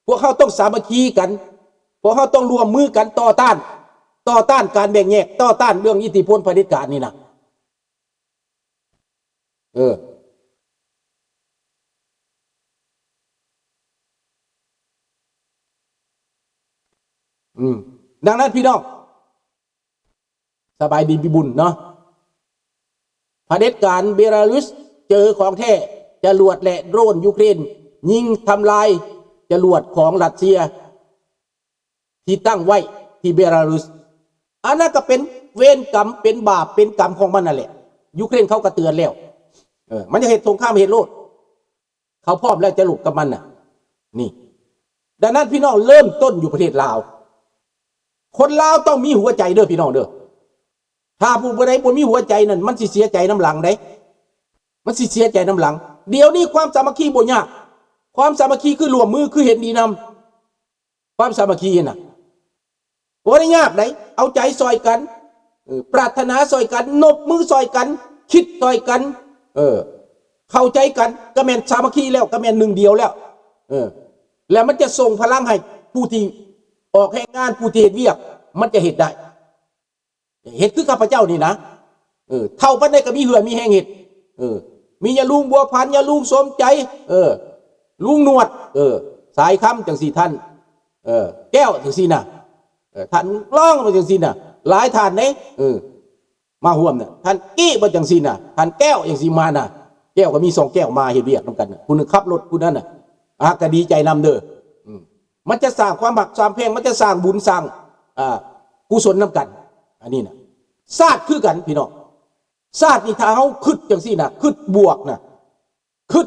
ພວກເຮົາຕ້ອງສາມັກຄີກັນ, ພວກເຮົາຕ້ອງຮ່ວມມືກັນຕໍ່ຕ້ານ, ຕໍ່ຕ້ານການແບ່ງແຍກ, ຕໍ່ຕ້ານເລື່ອງອິດທິພົນຜະເດັດການນີ້ນະ. ເອີ ອືມ ດັ່ງນັ້ນພີ່ນ້ອງ ສະບາຍດີພີ່ບຸນເນາະ. ຜະເດັດການເບລາຣຸສເຈີຂອງແທ້, ຈະຫຼວດ ແລະ ໂດຣນຢູເຄຣນຍິງທຳລາຍຈະຫຼວດຂອງຣັດເຊຍທີ່ຕັ້ງໄວ້ທີ່ເບລາຣຸສ. ອັນນັ້ນກໍເປັນເວນກຳ, ເປັນບາບເປັນກຳຂອງມັນນັ້ນແຫຼະ. ຢູເຄຣນເຂົາກໍເຕືອນແລ້ວ, ເອີ ມັນຈະເຮັດສົງຄາມເຮັດໂລດ. ເຂົາພ້ອມແລ້ວຈະລົບກັບມັນນະ. ນີ້ ດັ່ງນັ້ນພີ່ນ້ອງ ເລີ່ມຕົ້ນຢູ່ປະເທດລາວ. ຄົນລາວຕ້ອງມີຫົວໃຈເດີພີ່ນ້ອງເດີ. ຖ້າຜູ້ໃດບໍ່ມີຫົວໃຈນັ້ນ ມັນຊິເສຍໃຈນຳຫຼັງເດ້, ມັນຊິເສຍໃຈນຳຫຼັງ. ດຽວນີ້ຄວາມສາມັກຄີບໍ່ຍາກ, ຄວາມສາມັກຄີຄືຮ່ວມມື, ຄືເຫັນດີນຳ. ຄວາມສາມັກຄີນະ ບໍ່ໄດ້ຍາກໃດ, ເອົາໃຈຊ່ອຍກັນ, ເອີ ປາດຖະໜາຊ່ອຍກັນ, ນົບມືຊ່ອຍກັນ, ຄິດຊ່ອຍກັນ, ເອີ ເຂົ້າໃຈກັນ, ກໍແມ່ນສາມັກຄີແລ້ວ, ກໍແມ່ນໜຶ່ງດຽວແລ້ວ, ເອີ ແລ້ວມັນຈະສົ່ງພະລັງໃຫ້ຜູ້ທີ່ອອກແຮງງານ, ຜູ້ທີ່ເຮັດວຽກ, ມັນຈະເຮັດໄດ້. ເຮັດຄືຂ້າພະເຈົ້ານີ້ນະ, ເອີ ເຖົ້າປານໃດກໍມີເຫື່ອມີແຮງເຮັດ, ເອີ ມີຍາລຸງບົວພັນ, ຍາລຸງສົມໃຈ, ເອີ ລຸງໜວດ, ເອີ ສາຍຄຳ ຈັ່ງຊີ້, ທ່ານ ເອີ ແກ້ວ ຈັ່ງຊີ້ນະ, ເອີ ທ່ານລອງ ຈັ່ງຊີ້ນະ, ຫຼາຍທ່ານເດ້, ເອີ ມາຮ່ວມນະ, ທ່ານກີ້ ຈັ່ງຊີ້ນະ, ທ່ານແກ້ວ ຈັ່ງຊີ້ມານະ. ແກ້ວກໍມີສອງແກ້ວມາເຮັດວຽກນຳກັນນະ, ຜູ້ໜຶ່ງຂັບລົດ, ຜູ້ນັ້ນນະ, ອາ ກໍດີໃຈນຳເດີ. ອືມ ມັນຈະສ້າງຄວາມຮັກຄວາມແພງ, ມັນຈະສ້າງບຸນສ້າງ ອ່າ ກຸສົນນຳກັນ. ອັນນີ້ນະ ຊາດຄືກັນພີ່ນ້ອງ. ຊາດນີ້ ຖ້າເຮົາຄິດຈັ່ງຊີ້ນະ, ຄິດບວກນະ, ຄິດ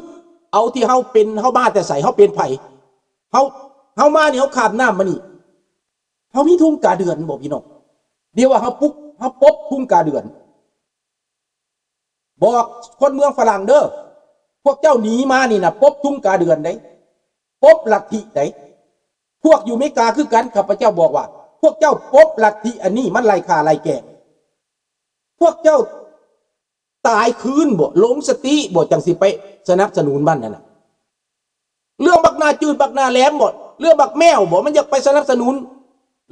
ເອົາທີ່ເຮົາເປັນ, ເຮົາມາແຕ່ໃສ, ເຮົາເປັນໃຜ, ເຮົາ, ເຮົາມານີ້, ເຮົາຂ້າມນ້ຳມານີ້, ເຮົາມີທຸງກາເດືອນບໍ່ພີ່ນ້ອງ? ດຽວວ່າເຮົາປຸກ, ເຮົາປົບທຸງກາເດືອນ. ບອກຄົນເມືອງຝຣັ່ງເດີ, ພວກເຈົ້າໜີມານີ້ນະ ປົບທຸງກາເດືອນເດ້, ປົບລັດທິເດ້. ພວກຢູ່ເມກາຄືກັນ, ຂ້າພະເຈົ້າບອກວ່າ ພວກເຈົ້າປົບລັດທິອັນນີ້ ມັນໄຮ້ຄ່າໄຮ້ແກ່ງ. ພວກເຈົ້າຕາຍຄືນບໍ? ຫຼົງສະຕິບໍ? ຈັ່ງຊິໄປສະໜັບສະໜູນມັນຫັ້ນນະ. ເລື່ອງບັກໜ້າຈືດບັກໜ້າແຫຼມບໍ? ເລື່ອງບັກແມວບໍ? ມັນຢາກໄປສະໜັບສະໜູນ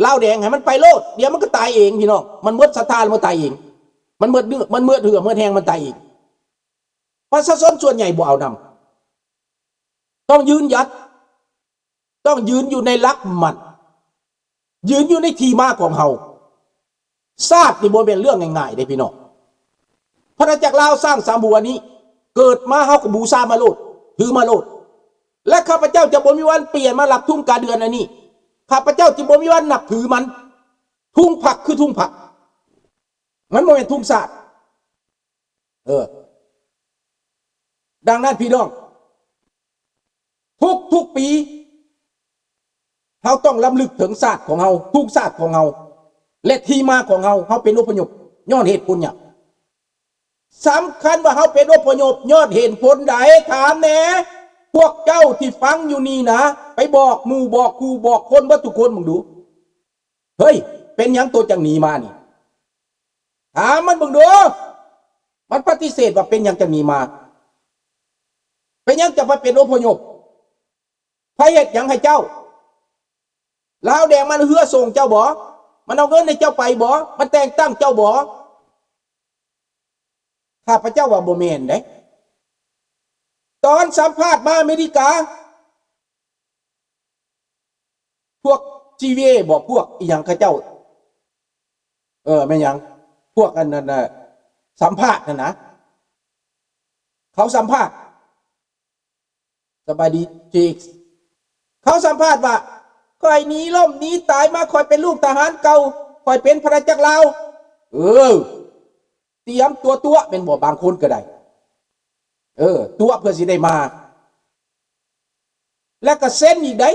ລາວແດງ ໃຫ້ມັນໄປໂລດ, ດຽວມັນກໍຕາຍເອງພີ່ນ້ອງ. ມັນໝົດສັດທາ ມັນຕາຍເອງ, ມັນໝົດເໜື່ອ, ມັນໝົດເຫື່ອ, ໝົດແຮງ, ມັນຕາຍເອງ. ປະຊາຊົນສ່ວນໃຫຍ່ບໍ່ເອົານຳ. ຕ້ອງຢືນຢັດ, ຕ້ອງຢືນຢູ່ໃນຫຼັກໝັ້ນ, ຢືນຢູ່ໃນທີ່ມາຂອງເຮົາ. ຊາດນີ້ບໍ່ແມ່ນເລື່ອງງ່າຍໆເດ້ພີ່ນ້ອງ. ອານາຈັກລາວຊ້າງສາມຫົວນີ້ ເກີດມາເຮົາກໍບູຊາມາໂລດ, ຖືມາໂລດ. ແລະ ຂ້າພະເຈົ້າຈະບໍ່ມີວັນປ່ຽນມາຮັບທຸງກາເດືອນອັນນີ້. ຂ້າພະເຈົ້າຈະບໍ່ມີວັນນັບຖືມັນ. ທຸງພັກຄືທຸງພັກ, ມັນບໍ່ແມ່ນທຸງຊາດ. ເອີ ດັ່ງນັ້ນພີ່ນ້ອງ, ທຸກໆປີ ເຮົາຕ້ອງລຳລຶກເຖິງຊາດຂອງເຮົາ, ທຸງຊາດຂອງເຮົາ ແລະ ທີ່ມາຂອງເຮົາ. ເຮົາເປັນອົບພະຍົບຍ້ອນເຫດຜົນຫຍັງ? ສຳຄັນວ່າເຮົາເປັນອົບພະຍົບຍ້ອນເຫດຜົນໃດ? ຖາມແດ່ ພວກເຈົ້າທີ່ຟັງຢູ່ນີ້ນະ, ໄປບອກໝູ່ ບອກຄູ່ ບອກຄົນເບິດທຸກຄົນເບິ່ງດູ. ເຮີ້ຍ ເປັນຫຍັງໂຕຈັ່ງໜີມານີ້? ຖາມມັນເບິ່ງດູ. ມັນປະຕິເສດວ່າເປັນຫຍັງຈັ່ງໜີມາ. ເປັນຫຍັງຈະໄປເປັນອົບພະຍົບ? ໃຜເຮັດຫຍັງໃຫ້ເຈົ້າ? ລາວແດງມັນເຮືອສົ່ງເຈົ້າບໍ? ມັນເອົາເງິນໃຫ້ເຈົ້າໄປບໍ? ມັນແຕ່ງຕັ້ງເຈົ້າບໍ? ຂ້າພະເຈົ້າວ່າບໍ່ແມ່ນເດ້. ຕອນສຳພາດມາອາເມລິກາ ພວກ ຈີ ວີ ເອ ບໍ ພວກອີ່ຫຍັງເຂົາເຈົ້າ, ເອີ ແມ່ນຫຍັງ ພວກອັນນັ້ນນະ ສຳພາດຫັ້ນນະ, ເຂົາສຳພາດ. ສະບາຍດີ ຈີ ເອັກ ເຂົາສຳພາດວ່າ ຂ້ອຍໜີລົ້ມໜີຕາຍມາ, ຂ້ອຍເປັນລູກທະຫານເກົ່າ, ຂ້ອຍເປັນພະນາຈັກລາວ. ເອີ ຕຽມຕົວຕົວະແມ່ນບໍ່? ບາງຄົນກໍໄດ້ ເອີ ຕົວະເພື່ອຊິໄດ້ມາ ແລ້ວກໍເຊັນອີກໄດ໋,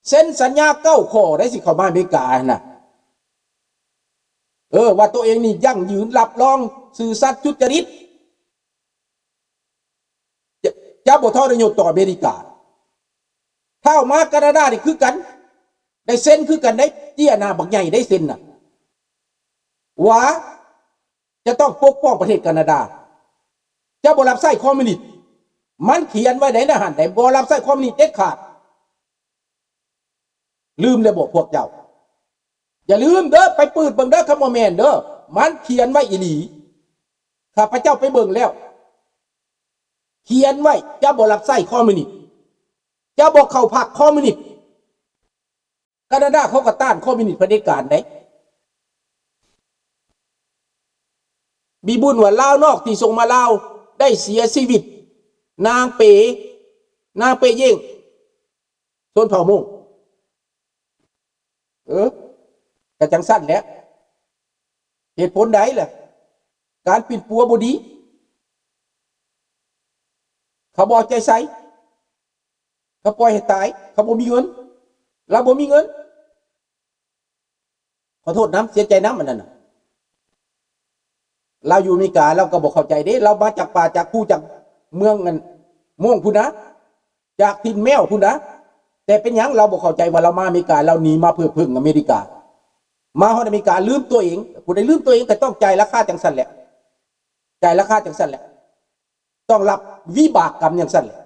ເຊັນສັນຍາເກົ້າຂໍ້ໄດ໋ ຊິເຂົ້າມາອາເມລິກາຫັ້ນນະ. ເອີ ວ່າຕົວເອງນີ້ຢັ້ງຢືນ ຮັບຮອງ ຊື່ສັດ ສຸດຈະລິດ. ຈະ ຈະບໍ່ທໍລະຍົດຕໍ່ອາເມລິກາ. ທ້າວມາການາດານີ້ຄືກັນ ໄດ້ເຊັນຄືກັນໄດ໋, ເຈ້ຍໜ້າບັກໃຫຍ່ໄດ້ເຊັນນະ ວ່າຈະຕ້ອງປົກປ້ອງປະເທດການາດາ, ຈະບໍ່ຮັບໃຊ້ຄອມມິວນິດ. ມັນຂຽນໄວ້ໃນນັ້ນຫັ້ນໄດ໋, ບໍ່ຮັບໃຊ້ຄອມມິວນິດເດັດຂາດ. ລືມແລ້ວບໍພວກເຈົ້າ? ຢ່າລືມເດີ ໄປເປີດເບິ່ງເດີ ຄັນບໍ່ແມ່ນເດີ ມັນຂຽນໄວ້ອີ່ຫຼີ. ຂ້າພະເຈົ້າໄປເບິ່ງແລ້ວ ຂຽນໄວ້ ຈະບໍ່ຮັບໃຊ້ຄອມມິວນິດ ຈະບໍ່ເຂົ້າພັກຄອມມິວນິດ. ການາດາເຂົາກໍຕ້ານຄອມມິວນິດເຜດັດການເດ້. ມີບຸນວ່າລາວນອກທີ່ສົ່ງມາລາວໄດ້ເສຍຊີວິດ ນາງເປ ນາງເປເຢງ ຊົນເຜົ່າມົ້ງ. ເອີ ກະຈັ່ງຊັ້ນແຫຼະ. ເຫດຜົນໃດລະ? ການປິ່ນປົວບໍ່ດີ. ເຂົາບໍ່ເອົາໃຈໃສ່. ເຂົາປ່ອຍໃຫ້ຕາຍ. ເຂົາບໍ່ມີເງິນ. ລາວບໍ່ມີເງິນ. ຂໍໂທດນຳ, ເສຍໃຈນຳອັນນັ້ນນະ. ລາວຢູ່ອາເມລິກາ ລາວກໍບໍ່ເຂົ້າໃຈເດ້. ລາວມາຈາກປ່າຈາກພູ ຈາກເມືອງອັນ ມ່ວງພຸ້ນນະ, ຈາກຖິ່ນແມວພຸ້ນນະ. ແຕ່ເປັນຫຍັງລາວບໍ່ເຂົ້າໃຈວ່າລາວມາອາເມລິກາ ລາວໜີມາເພື່ອເພິ່ງອາເມລິກາ. ມາຮອດອາເມລິກາລືມຕົວເອງ. ຜູ້ໃດລືມຕົວເອງກໍຕ້ອງຈ່າຍລາຄາຈັ່ງຊັ້ນແຫຼະ. ຈ່າຍລາຄາຈັ່ງຊັ້ນແຫຼະ. ຕ້ອງຮັບວິບາກກຳຈັ່ງຊັ້ນແຫຼະ.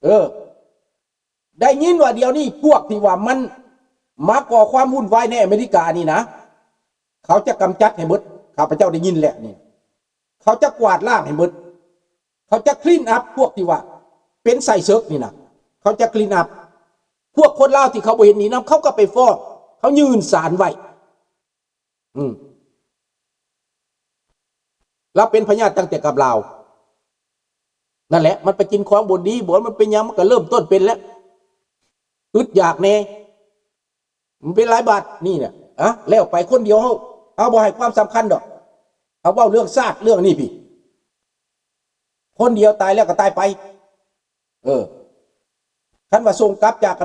ເອີ ໄດ້ຍິນວ່າດຽວນີ້ພວກທີ່ວ່າມັນມາກໍ່ຄວາມວຸ່ນວາຍໃນອາເມລິການີ້ນະ, ເຂົາຈະກຳຈັດໃຫ້ເບິດ. ຂ້າພະເຈົ້າໄດ້ຍິນແລ້ວນີ້. ເຂົາຈະກວາດລ້າງໃຫ້ເບິດ. ເຂົາຈະ clean up ພວກທີ່ວ່າເປັນໄສ້ເສິກນີ້ນະ. ເຂົາຈະ clean up. ພວກຄົນລາວທີ່ເຂົາບໍ່ເຫັນດີນຳ ເຂົາກໍໄປຟ້ອງ. ເຂົາຍື່ນສານໄວ້. ອືມ ລາວເປັນພະຍາດຕັ້ງແຕ່ກັບລາວ. ນັ້ນແຫຼະ ມັນໄປກິນຂອງບໍ່ດີບໍ ມັນເປັນຫຍັງ ມັນກໍເລີ່ມຕົ້ນເປັນແລ້ວ. ອຶດຢາກແດ່ ມັນເປັນຫຼາຍບາດນີ້ນະ. ອະ ແລ້ວໄປຄົນດຽວ ເຮົາ ເຮົາບໍ່ໃຫ້ຄວາມສຳຄັນດອກ. ເຮົາເວົ້າເລື່ອງຊາດເລື່ອງນີ້ພີ້. ຄົນດຽວຕາຍແລ້ວກໍຕາຍໄປ. ເອີ ຄັນວ່າສົ່ງກັບຈາກ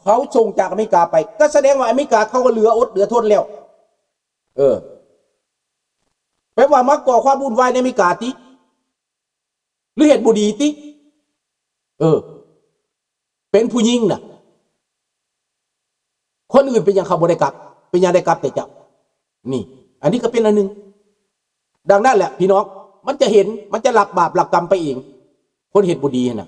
ເຂົາສົ່ງຈາກອາເມລິກາໄປ ກໍສະແດງວ່າອາເມລິກາເຂົາກໍເຫຼືອອົດເຫຼືອທົນແລ້ວ. ເອີ ແປວ່າມາກໍ່ຄວາມວຸ່ນວາຍໃນອາເມລິກາຕິ ຫຼືເຮັດບໍ່ດີຕິ? ເອີ ເປັນຜູ້ຍິງນະ ຄົນອື່ນເປັນຫຍັງເຂົາບໍ່ໄດ້ກັບ? ເປັນຫຍັງໄດ້ກັບແຕ່ເຈົ້າ? ນີ້ ອັນນີ້ກໍເປັນອັນໜຶ່ງ. ດັ່ງນັ້ນແຫຼະພີ່ນ້ອງ ມັນຈະເຫັນ ມັນຈະຮັບບາບຮັບກຳໄປເອງ ຄົນເຮັດບໍ່ດີຫັ້ນນະ.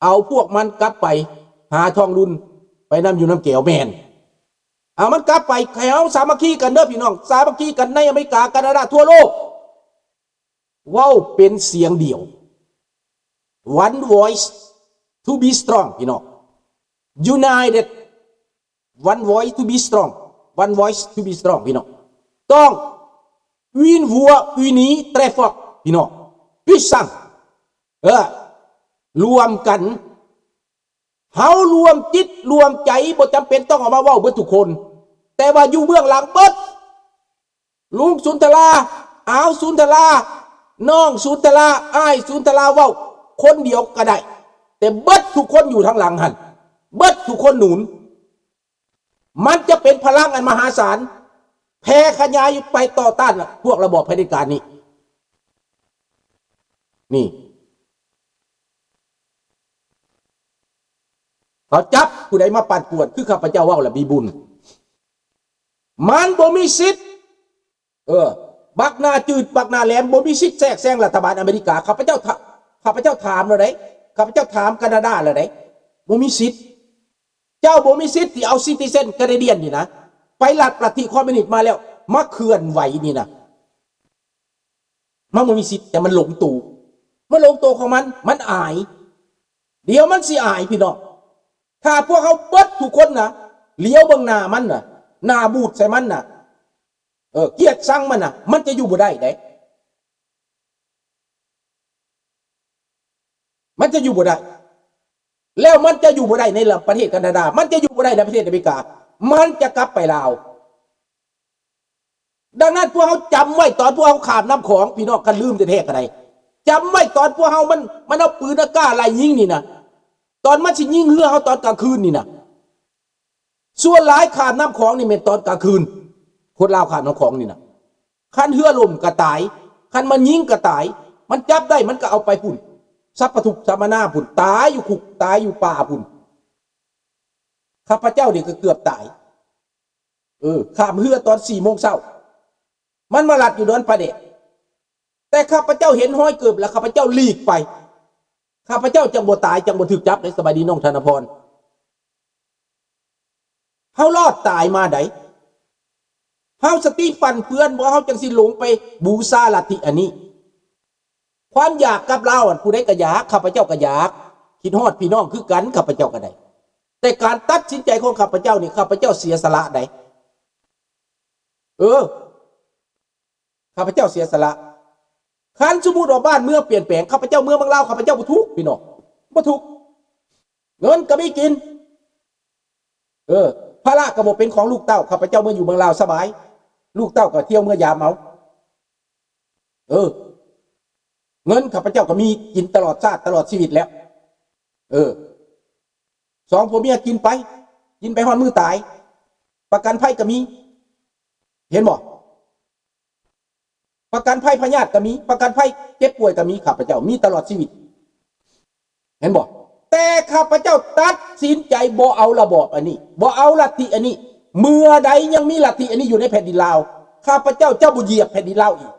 ເອົາພວກມັນກັບໄປຫາທອງລຸນ ໄປນຳຢູ່ນຳແກ້ວ. ແມ່ນ ເອົາມັນກັບໄປ. ໃຫ້ເຮົາສາມັກຄີກັນເດີພີ່ນ້ອງ, ສາມັກຄີກັນໃນອາເມລິກາ, ການາດາ, ທົ່ວໂລກ ເວົ້າເປັນສຽງດຽວ. One voice to be strong ພີ່ນ້ອງ. United, one voice to be strong, one voice to be strong ພີ່ນ້ອງ. ຕ້ອງ Une voix unie très forte ພີ່ນ້ອງ. Puissant ເອີ ລວມກັນ. ເຮົາລວມຈິດລວມໃຈ ບໍ່ຈຳເປັນຕ້ອງເອົາມາເວົ້າເບິດທຸກຄົນ, ແຕ່ວ່າຢູ່ເບື້ອງຫຼັງເບິດ ລຸງສຸນທະລາ, ອາວສຸນທະລາ, ນ້ອງສຸນທະລາ, ອ້າຍສຸນທະລາ ເວົ້າຄົນດຽວກໍໄດ້, ແຕ່ເບິດທຸກຄົນຢູ່ທາງຫຼັງຫັ້ນ ເບິດທຸກຄົນໜູນ. ມັນຈະເປັນພະລັງອັນມະຫາສານ ແຜ່ຂະຫຍາຍໄປຕໍ່ຕ້ານພວກລະບອບເຜດັດການນີ້. ນີ້ ເຂົາຈັບຜູ້ໃດມາປັ່ນປ່ວນ ຄືຂ້າພະເຈົ້າເວົ້າລະ ມີບຸນ ມັນບໍ່ມີສິດ. ເອີ ບັກໜ້າຈືດ ບັກໜ້າແຫຼມ ບໍ່ມີສິດແຊກແຊງລັດຖະບານອາເມລິກາ. ຂ້າພະເຈົ້າ ຂ້າພະເຈົ້າຖາມແລ້ວເດ້, ຂ້າພະເຈົ້າຖາມການາດາແລ້ວເດ້, ບໍ່ມີສິດ. ເຈົ້າບໍ່ມີສິດທີ່ເອົາ citizen Canadian ນີ້ນະ ໄປລັດລັດທິຄອມມິວນິດມາແລ້ວ ມາເຄື່ອນໄຫວນີ້ນະ. ມັນບໍ່ມີສິດ, ແຕ່ມັນຫຼົງໂຕ, ມັນຫຼົງໂຕຂອງມັນ, ມັນອາຍ. ດຽວມັນຊິອາຍ ພີ່ນ້ອງ. ຖ້າພວກເຮົາເບິດທຸກຄົນນະ ຫຼຽວເບິ່ງໜ້າມັນນະ, ໜ້າບູດໃສ່ມັນນະ, ເອີ ກຽດຊັງມັນນະ, ມັນຈະຢູ່ບໍ່ໄດ້ເດ້. ມັນຈະຢູ່ບໍ່ໄດ້. ແລ້ວມັນຈະຢູ່ບໍ່ໄດ້ໃນປະເທດການາດາ, ມັນຈະຢູ່ບໍ່ໄດ້ໃນປະເທດອາເມລິກາ, ມັນຈະກັບໄປລາວ. ດັ່ງນັ້ນ ພວກເຮົາຈຳໄວ້ ຕອນພວກເຮົາຂ້າມນ້ຳຂອງ ພີ່ນ້ອງ ຄັນລືມແທ້ໆກໍໄດ້, ຈຳໄວ້ຕອນພວກເຮົາ ມັນ ມັນເອົາປືນອາກ້າໄລ່ຍິງນີ້ນະ, ຕອນມັນຊິຍິງເຮືອເຮົາຕອນກາງຄືນນີ້ນະ. ສ່ວນຫຼາຍຂ້າມນ້ຳຂອງນີ້ແມ່ນຕອນກາງຄືນ, ຄົນລາວຂ້າມນ້ຳຂອງນີ້ນະ. ຄັນເຮືອລົ້ມກໍຕາຍ, ຄັນມັນຍິງກໍຕາຍ, ມັນຈັບໄດ້ມັນກໍເອົາໄປພຸ້ນ, ສັບປະທຸກສັມມະນາພຸ້ນ, ຕາຍຢູ່ຄຸກ, ຕາຍຢູ່ປ່າພຸ້ນ. ຂ້າພະເຈົ້ານີ້ກໍເກືອບຕາຍ. ເອີ ຂ້າມເຮືອຕອນສີ່ໂມງເຊົ້າ, ມັນມາລັດຢູ່ດອນປາແດກ. ແຕ່ຂ້າພະເຈົ້າເຫັນຮອຍເກີບແລ້ວ ຂ້າພະເຈົ້າຫຼີກໄປ. ຂ້າພະເຈົ້າຈັ່ງບໍ່ຕາຍ ຈັ່ງບໍ່ຖືກຈັບເດ້. ສະບາຍດີນ້ອງທະນະພອນ. ເຮົາລອດຕາຍມາໃດ໋ ເຮົາສະຕິຟັ່ນເຟືອນບໍ່ ເຮົາຈັ່ງຊິຫຼົງໄປບູຊາລັດທິອັນນີ້. ຄວາມຢາກກັບລາວ ອັນຜູ້ໃດກໍຢາກ ຂ້າພະເຈົ້າກໍຢາກ ຄິດຮອດພີ່ນ້ອງຄືກັນ ຂ້າພະເຈົ້າກໍໄດ້ ແຕ່ການຕັດສິນໃຈຂອງຂ້າພະເຈົ້ານີ້ ຂ້າພະເຈົ້າເສຍສະຫຼະໃດ໋. ເອີ ຂ້າພະເຈົ້າເສຍສະຫຼະ. ຄັນສົມມຸດວ່າບ້ານເມືອງປ່ຽນແປງ ຂ້າພະເຈົ້າເມືອເມືອງລາວ ຂ້າພະເຈົ້າບໍ່ທຸກ ພີ່ນ້ອງ ບໍ່ທຸກ. ເງິນກໍມີກິນ ເອີ ພາລະກໍບໍ່ເປັນຂອງລູກເຕົ້າ ຂ້າພະເຈົ້າເມືອຢູ່ເມືອງລາວສະບາຍ ລູກເຕົ້າກໍທ່ຽວເມືອຢາມເອົາ. ເອີ ເງິນຂ້າພະເຈົ້າກໍມີກິນຕະຫຼອດຊາດຕະຫຼອດຊີວິດແລ້ວ. ເອີ ສອງຜົວເມຍກິນໄປ ກິນໄປຮອດມື້ຕາຍ ປະກັນໄພກໍມີ ເຫັນບໍ່? ປະກັນໄພພະຍາດກໍມີ ປະກັນໄພເຈັບປ່ວຍກໍມີ ຂ້າພະເຈົ້າມີຕະຫຼອດຊີວິດ ເຫັນບໍ່? ແຕ່ຂ້າພະເຈົ້າຕັດສິນໃຈບໍ່ເອົາລະບອບອັນນີ້ ບໍ່ເອົາລັດທິອັນນີ້. ເມື່ອໃດຍັງມີລັດທິອັນນີ້ຢູ່ໃນແຜ່ນດິນລາວ ຂ້າພະເຈົ້າຈະບໍ່ຢຽບແຜ່ນດິນລາວອີກ.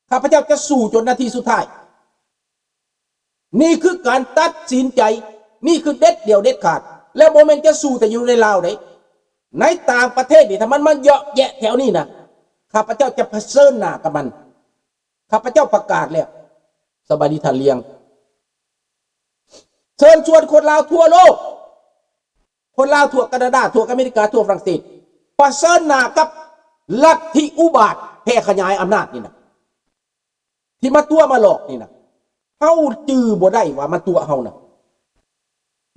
ຂ້າພະເຈົ້າຈະສູ້ຈົນນາທີສຸດທ້າຍ. ນີ້ຄືການຕັດສິນໃຈ ນີ້ຄືເດັດດ່ຽວເດັດຂາດ ແລະ ບໍ່ແມ່ນຈະສູ້ແຕ່ຢູ່ໃນລາວເດ້ ໃນຕ່າງປະເທດນີ້ ຖ້າມັນມາເຍາະແຍະແຖວນີ້ນະ ຂ້າພະເຈົ້າຈະຜະເຊີນໜ້າກັບມັນ. ຂ້າພະເຈົ້າປະກາດແລ້ວ. ສະບາຍດີທ່ານລຽງ. ເຊີນຊວນຄົນລາວທົ່ວໂລກ ຄົນລາວທົ່ວການາດາ ທົ່ວອາເມລິກາ ທົ່ວຝຣັ່ງເສດ ປະເຊີນໜ້າກັບລັດທິອຸບາດແຜ່ຂະຫຍາຍອຳນາດນີ້ນະ ທີ່ມາຕົວະມາຫຼອກນີ້ນະ. ເຮົາຈື່ບໍ່ໄດ້ວ່າມັນຕົວະເຮົານະ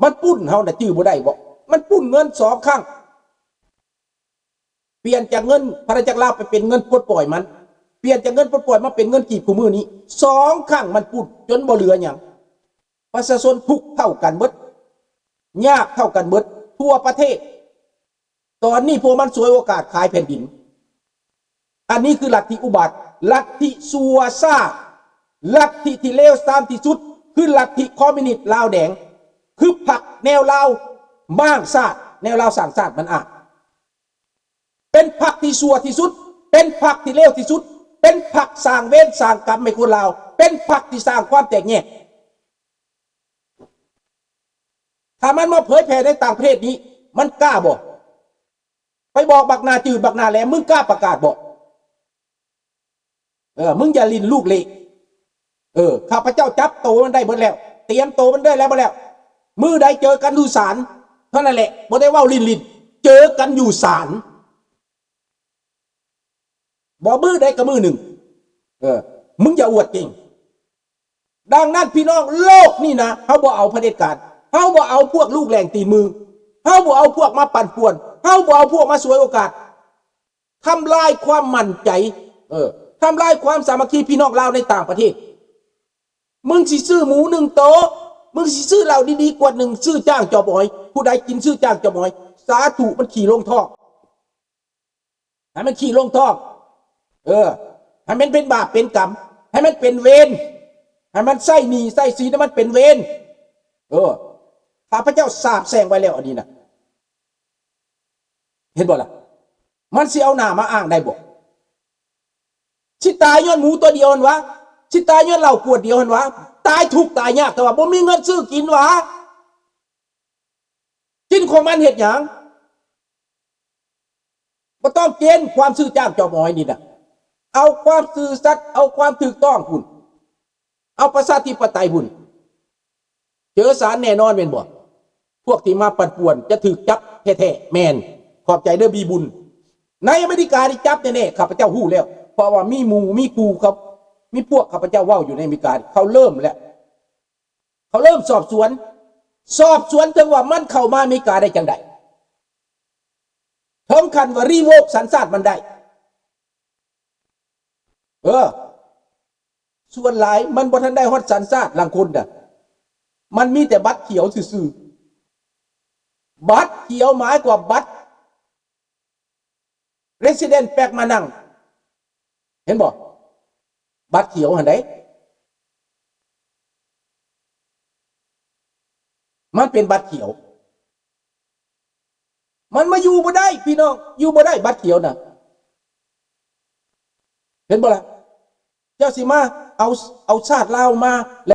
ມັນປຸ້ນເຮົານະ ຈື່ບໍ່ໄດ້ບໍ? ມັນປຸ້ນເງິນສອງຄັ້ງ ປ່ຽນຈາກເງິນພາລະຈັກລາວໄປເປັນເງິນປົດປ່ອຍມັນ ປ່ຽນຈາກເງິນປົດປ່ອຍມາເປັນເງິນກີບຄູ່ມື້ນີ້ ສອງຄັ້ງມັນປຸ້ນຈົນບໍ່ເຫຼືອຫຍັງ. ປະຊາຊົນທຸກເທົ່າກັນເບິດ ຍາກເທົ່າກັນເບິດທົ່ວປະເທດ. ຕອນນີ້ພວກມັນສວຍໂອກາດຂາຍແຜ່ນດິນ. ອັນນີ້ຄືລັດທິອຸບາດ, ລັດທິຊົ່ວຊ້າ, ລັດທິທີ່ເລວຊາມທີ່ສຸດ ຄືລັດທິຄອມມິວນິດລາວແດງ, ຄືພັກແນວລາວມ້າງຊາດ, ແນວລາວສ້າງຊາດມັນອ້າງ ເປັນພັກທີ່ຊົ່ວທີ່ສຸດ, ເປັນພັກທີ່ເລວທີ່ສຸດ, ເປັນພັກສ້າງເວນສ້າງກຳໃຫ້ຄົນລາວ, ເປັນພັກທີ່ສ້າງຄວາມແຕກແຍກ. ຖ້າມັນມາເຜີຍແຜ່ໃນຕ່າງປະເທດນີ້ ມັນກ້າບໍ່? ໄປບອກບັກໜ້າຈືດບັກໜ້າແຫຼມ ມຶງກ້າປະກາດບໍ່? ເອີ ມຶງຢ່າຫຼິ້ນລູກເລະ. ເອີ ຂ້າພະເຈົ້າຈັບໂຕມັນໄດ້ເບິດແລ້ວ, ຕຽມໂຕມັນໄດ້ແລ້ວເບິດແລ້ວ. ມື້ໃດເຈີກັນຢູ່ສານເທົ່ານັ້ນແຫຼະ, ບໍ່ໄດ້ເວົ້າຫຼິ້ນໆ, ເຈີກັນຢູ່ສານ. ບໍ່ມື້ໃດກໍມື້ໜຶ່ງ. ເອີ ມຶງຢ່າອວດເກັ່ງ. ດັ່ງນັ້ນພີ່ນ້ອງ ໂລກນີ້ນະ ເຮົາບໍ່ເອົາຜະເດັດການ, ເຮົາບໍ່ເອົາພວກລູກແຫຼງຕີນມື, ເຮົາບໍ່ເອົາພວກມາປັ່ນປ່ວນ, ເຮົາບໍ່ເອົາພວກມາສວຍໂອກາດ, ທຳລາຍຄວາມໝັ້ນໃຈ, ເອີ ທຳລາຍຄວາມສາມັກຄີພີ່ນ້ອງລາວໃນຕ່າງປະເທດ. ມຶງຊິຊື້ໝູໜຶ່ງໂຕ, ມຶງຊິຊື້ເຫຼົ້າດີໆຂວດໜຶ່ງ, ຊື້ຈ້າງຈອມອອຍ, ຜູ້ໃດກິນຊື້ຈ້າງຈອມອຍ, ສາທຸ ມັນຂີ້ລົງທ້ອງ. ໃຫ້ມັນຂີ້ລົງທ້ອງ. ເອີ ໃຫ້ມັນເປັນບາບເປັນກຳ, ໃຫ້ມັນເປັນເວນ, ໃຫ້ມັນໃຊ້ໜີ້ໃຊ້ສິນ, ໃຫ້ມັນເປັນເວນ. ເອີ ຂ້າພະເຈົ້າສາບແຊ່ງໄວ້ແລ້ວອັນນີ້ນະ. ເຫັນບໍ່ລະ? ມັນຊິເອົາໜ້າມາອ້າງໄດ້ບໍ່? ຊິຕາຍຍ້ອນໝູຕົວດຽວຫັ້ນຫວາ? ຊິຕາຍຍ້ອນເຫຼົ້າຂວດດຽວຫັ້ນຫວາ? ຕາຍທຸກຕາຍຍາກ ແຕ່ວ່າບໍ່ມີເງິນຊື້ກິນຫວາ? ກິນຂອງມັນເຮັດຫຍັງ? ບໍ່ຕ້ອງເກນຄວາມຊື່ຈ້າງຈອມອອຍນີ້ນະ. ເອົາຄວາມຊື່ສັດ, ເອົາຄວາມຖືກຕ້ອງພຸ້ນ, ເອົາປະຊາທິປະໄຕພຸ້ນ. ເຈີສານແນ່ນອນແມ່ນບໍ່? ພວກທີ່ມາປັ່ນປ່ວນຈະຖືກຈັບແທ້ໆ. ແມ່ນ. ຂອບໃຈເດີ ບີບຸນ. ໃນອາເມລິການີ້ຈັບແນ່ໆ, ຂ້າພະເຈົ້າຮູ້ແລ້ວ, ເພາະວ່າມີໝູ່ມີຄູ່ເຂົາ, ມີພວກຂ້າພະເຈົ້າເວົ້າຢູ່ໃນອາເມລິກາ, ເຂົາເລີ່ມແລ້ວ. ເຂົາເລີ່ມສອບສວນ, ສອບສວນເຖິງວ່າມັນເຂົ້າມາອາເມລິກາໄດ້ຈັ່ງໃດ, ເຖິງຂັ້ນວ່າ revoke ສັນຊາດມັນໄດ້. ເອີ ສ່ວນຫຼາຍມັນບໍ່ທັນໄດ້ຮອດສັນຊາດ, ລາງຄົນນະ ມັນມີແຕ່ບັດຂຽວຊື່ໆ. ບັດຂຽວໝາຍກວ່າບັດ resident permanent, ເຫັນບໍ່? ບັດຂຽວຫັ້ນໃດ໋ ມັນເປັນບັດຂຽວ, ມັນມາຢູ່ບໍ່ໄດ້ພີ່ນ້ອງ, ຢູ່ບໍ່ໄດ້ບັດຂຽວນະ. ເຫັນບໍ່ລະ? ເຈົ້າຊິມາ ເອົາ ເອົາຊາດລາວມາ